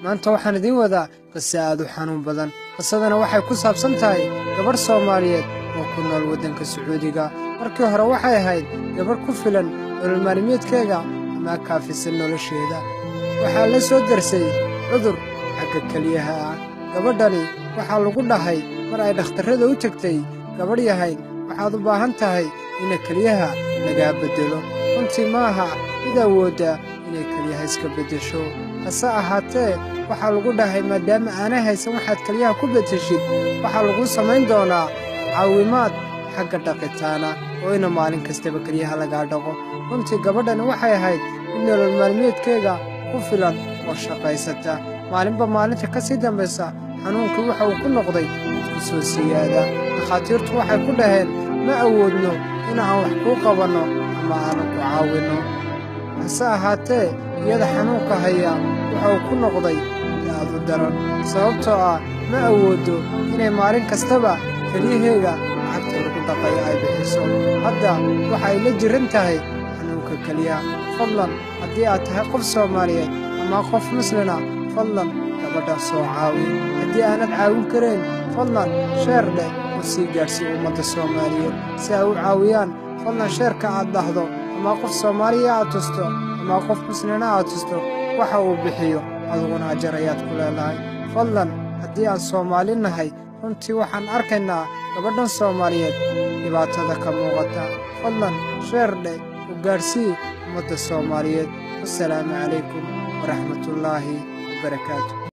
Maanta waxaan idiin wadaa qiso aad u xanuun badan. Qisadana waxay ku saabsan tahay gabadh Soomaaliyeed oo ku nool waddanka Sacuudiga. Markii hore waxay ahayd gabadh ku filan nolol maalmeedkeega ama kaafisan nolosheeda. Waxaa la soo darsay cudur xagga keliyaha ah. Gabadhani waxaa lagu dhahay mar ay dhakhtarrada u tegtay, gabadh yahayn, waxaad u baahan tahay ina keliyaha lagaa beddelo. Runtii maaha mid awoodda inay keliyaha iska beddesho. Hase ahaatee, waxaa lagu dhahay maadaama aanay haysan waxaad keliyaha ku beddeshid, waxaa lagu samayn doonaa caawimaad xagga dhaqitaana oo ina maalin kastaba keliyaha lagaa dhaqo. Runtii gabadhani waxay ahayd mid nolol maalmeedkeega ku filan oo shaqaysata. Maalinba maalinta ka sii dambaysa xanuunkii waxa uu ku noqday mid ku soo siyaada. Dhakhaatiirtu waxay ku dhaheen, ma awoodno in aan wax kuu qabanno ama aanan ku caawinno. Hase ahaatee, iyada xanuunka haya waxa uu ku noqday mid aad u daran, sababtoo ah ma awooddo inay maalin kastaba keliyaheega lacagta lagu dhaqayo ay bixiso. Hadda waxa ay la jiran tahay xanuunka keliyaha. Fadlan, haddii aad tahay qof Soomaaliyeed ama qof Muslina, fadlan gabadha soo caawi. Haddii aanad caawin karayn, fadlan share dheh oo sii gaadhsii ummadda Soomaaliyeed si ay u caawiyaan. Fadlan share-ka aad dhahdo ama qof Soomaaliya aad tusto ama qof Muslina aad tusto, waxa uu bixiyo adiguna ajar ayaad ku leedahay. Fadlan, haddii aan Soomaali nahay, runtii waxaan arkaynaa gabadhan Soomaaliyeed dhibaatada ka muuqata. Fadlan share dheh oo gaadhsii ummadda Soomaaliyeed. Wassalaamu calaykum waraxmatullaahi wabarakaatu.